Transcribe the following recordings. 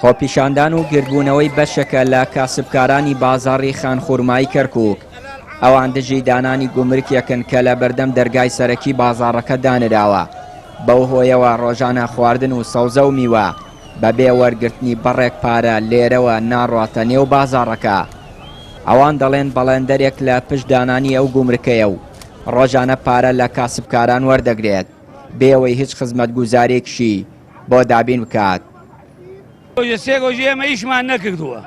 خۆپیشاندان و گردبوونەوەی بەشێکە لە کاسبکارانی بازاڕی خانخورمایی کەرکوک، ئەوان دژی دانانی گومرکێکن کە لە بەردەم دەرگای سەرەکی بازاڕەکە دانراوە، بەو هۆیەوە ڕۆژانە خواردن و سەوزە و میوە بەبێ وەرگرتنی بڕێک پارە لێرەوە ناڕواتە نێو بازاڕەکە. ئەوان دەڵێن بەڵێندەرێک لە پشت دانانی ئەو گومرکەیە و ڕۆژانە پارە لە کاسبکاران وەردەگرێت بێ ئەوەی هیچ خزمەتگوزاریەکیشی بۆ دابین بکات. ڕۆژە سێ ڕۆژی ئێمە ئیشمان نەکردووە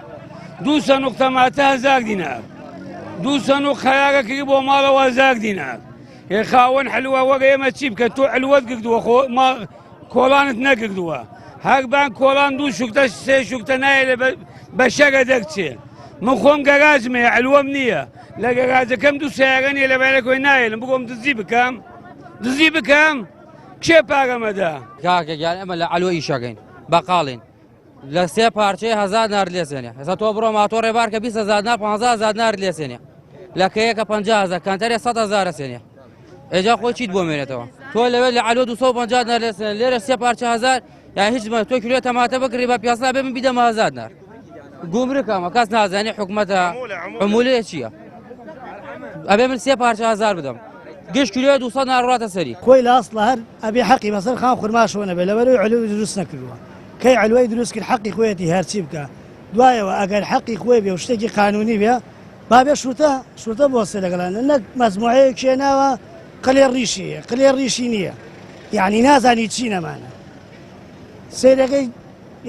دوو سەنوق تەماتە هەزار دینار دوو سەنوق خەیارە کردی بۆ ماڵەوە هەزار دینار ئێ خاوەن حلوە وەرە ئێمە چی بکە تۆ حلوەت کردووە خۆ کۆڵانت نەکردووە هەر بان کۆڵان دوو شوکتە سێ شوکتە نایە لە بە شەرە دەرچێ من خۆم گەراجم هەیە عەلوەم نییە لە گەراجەکەم دوو سیارە نییە لە بارەکەی نایەلم بگۆم دزی بکەم دزی بکەم کێ پارەمەدا کاکە گیان ئەمە لە عەلوە ئیشەکەین بەقاڵین لە سێ پارچەی هەزار نار لێسێنێ ئێستا تۆ بڕۆ ماتۆڕێ بارکە 20 هزار نار 15 هزار نار لێسێنێ لە کەیەکە 50 هزار کەنتەرێ 100 هزار سێنێ ئێجا خۆی چیت بۆ مێنێتەوە تۆ لەوێ لە عەلۆ 250 نار لێسێنێ لێرە سێ پارچە هزار یان هیچ تۆ کیلۆ تەماتە بکڕی بە پیاسا بێ من بیدەمە هزار نار گومرکەمە کەس نازانێ حکومەتە عمولەیە چییە ئەبێ من سێ پارچە هزار بدەم گشت کیلۆ 200 نار ڕاتە سەری خۆی لە ئەسڵە هەر ئەبێ حەقی بەسەر خان خورماشەوە نەبێ لەبەرەوەی عەلوەی دروست نەکردووە کەی عەلوەی دروست کرد حەقی خۆیەتی هەرچی بکا دوایەوە ئەگەر حەقی خۆی بێ و شتێکی قانونی بێ با بێ شورتە شورتە بۆسێ لەگەڵان نەک مەجموعەیەک هێناوە قلێ ڕیشی هەیە قلێ ڕیشی نییە یعنی نازانی چی نەمانە سەیرەکەی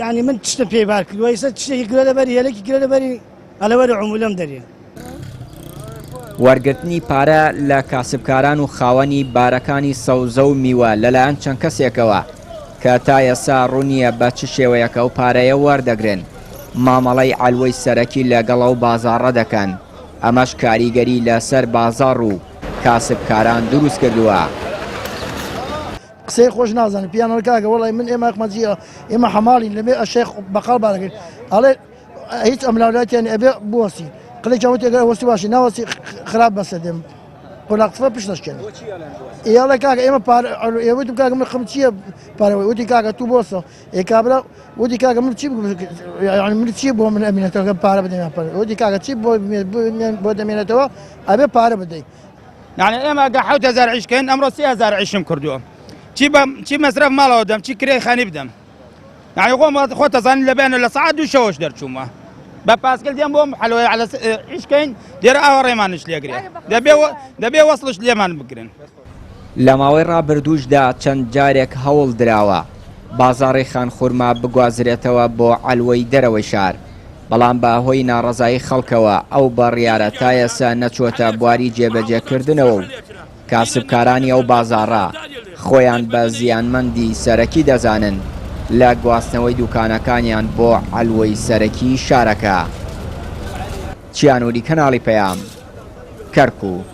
یعنی من شتم پێی بار کردووە ئیستا شتێکی گرە لەبەری هێلێکی گرە لەبەری ئەلەوەری عمولەم دەرێ. وەرگرتنی پارە لە کاسبکاران و خاوەنی بارەکانی سەوزە و میوە لەلایەن چەند کەسێکەوە کە تا ئێستا ڕوون نییە بە چ شێوەیەک ئەو پارەیە وەردەگرن، مامەڵەی عەلوەی سەرەکی لەگەڵ ئەو بازاڕە دەکەن، ئەمەش کاریگەری لەسەر بازاڕ و کاسبکاران دروستکردووە. قسەی خۆش نازانن پێیان ئەڵێ کاکە وەڵی من ئێمە ئەحمەدجیە ئێمە حەماڵین لەمێ ئەشێخ بەقاڵ بارەکەین ئەڵێ هیچ ئەملاولاتیان ئەبێ بوەستی قلێکیان وتی ئەگەر وەستی باشی ناوەستی خراپ بەسەر دێم قۆناغ پشت دەشکێنن ئێڵێ کاکە ئێمە پارە ئێ وتم کاکە من خم چییە پارە وتی کاکە تو بۆسە ئێ کابرا وتی کاکە من چی یعنی من چی بۆ من ئەمینەتەوە پارە بدەم یان پارە وتی کاکە چی بۆ بۆ دەمێنێتەوە ئەبێ پارە بدەیت یعنی ئێمە گە 7000 عیش کەین ئەمڕۆ 3000 عیشم کردووە چی بە چی مەسرەف ماڵەوە دەم چی کرێی خانی بدەم یعنی خۆم خۆ تەزانین لە بەیانە لە سەعات دوو شەوەش دەرچوومە بە پاسکل دێم بۆم حەلوەی عەلە عیش کەین لێرە ئاوا ڕێمانش لێگرێ دەبێ دەبێ وەسڵش لێمان بگرن. لە ماوەی ڕابردووشدا چەند جارێک هەوڵ دراوە بازاڕی خانخورما بگوازرێتەوە بۆ عەلوەی دەرەوەی شار، بەڵام بە هۆی ناڕەزایی خەڵکەوە ئەو بڕیارە تا ئێستا نەچووەتە بواری جێبەجێکردنەوە و کاسبکارانی ئەو بازاڕە خۆیان بە زیانمەندی سەرەکی دەزانن لە گواستنەوەی دوکانەکانیان بۆ عەلوەی سەرەکی شارەکە. چیانوری کەناڵی پەیام، کەرکوک.